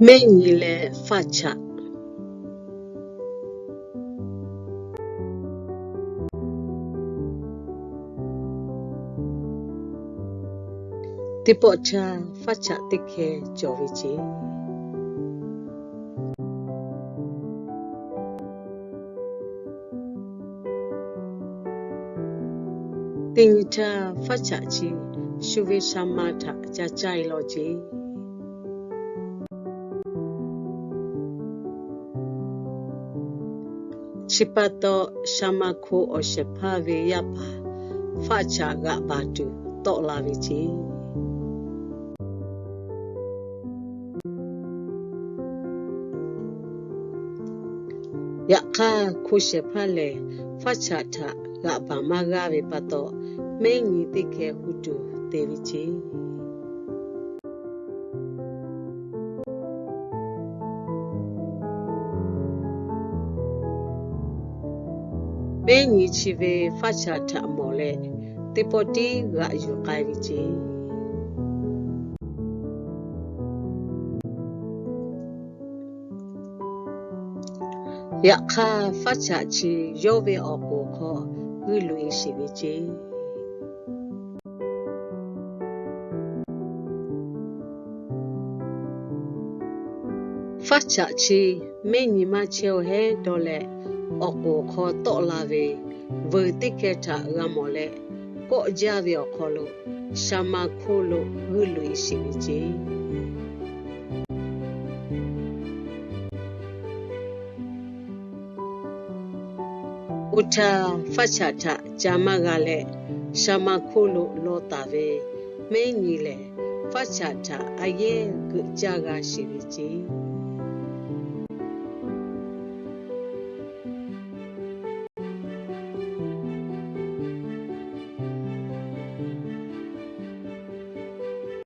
Mehˉ nyi leh faˆ chaꞈ. Teˇ pawˆ caˇ faˆ chaꞈ teˇ hkeh cawˬ ve ceˇ. Teˇ nyi htaˇ, faˆ chaꞈ chi shu ve sha ma htaꞈ ca caˇ e law ceˇ. Chi pa taw, sha ma hko awˬ shehˍ hpaˇ ve yaˇ paˍ faˆ chaꞈ g'aꞈ baˬ tuˬ tawˆ la ve ceˇ. Yaꞈ hk'aˇ, hko shehˍ hpaˇ lehˬ, faˆ chaꞈ htaꞈ g'aꞈ baˬ maˇ g'aˇ ve pa taw, mehˉ nyi teˇ hkeh hu tuˬ te ve ceˇ. Mehˉ nyi chi ve faˆ chaꞈ htaꞈ mawˬ leh, teˇ pawˆ tiˉ g'aꞈ yuˬ k'ai ve ceˇ. Yaꞈ hk'aˇ, faˆ chaꞈ chi yawˇ ve awˬ k'oˍ hk'aw g'uiˇ loꞈ e sheˍ ve ceˇ. Faˆ chaꞈ chi mehˉ nyi maˇ chehˇ-oˬ hehˉ dawˇ leh, awˬ k'oˍ hk'aw tawˆ la ve veuˬ teˇ hkeh htaꞈ g'a mawˬ leh, kawˆ jaˇ ve awˬ hk'aw lo sha ma hko lo g'uiˇ loꞈ e sheˍ ve ceˇ. Oˇ htaˇ, faˆ chaꞈ htaꞈ ca maˇ g'a leh, sha ma hko lo law taˍ ve mehˉ nyi lehˬ, faˆ chaꞈ htaꞈ a yehˉ geuꞈ caˇ g'a sheˍ ve ceˇ.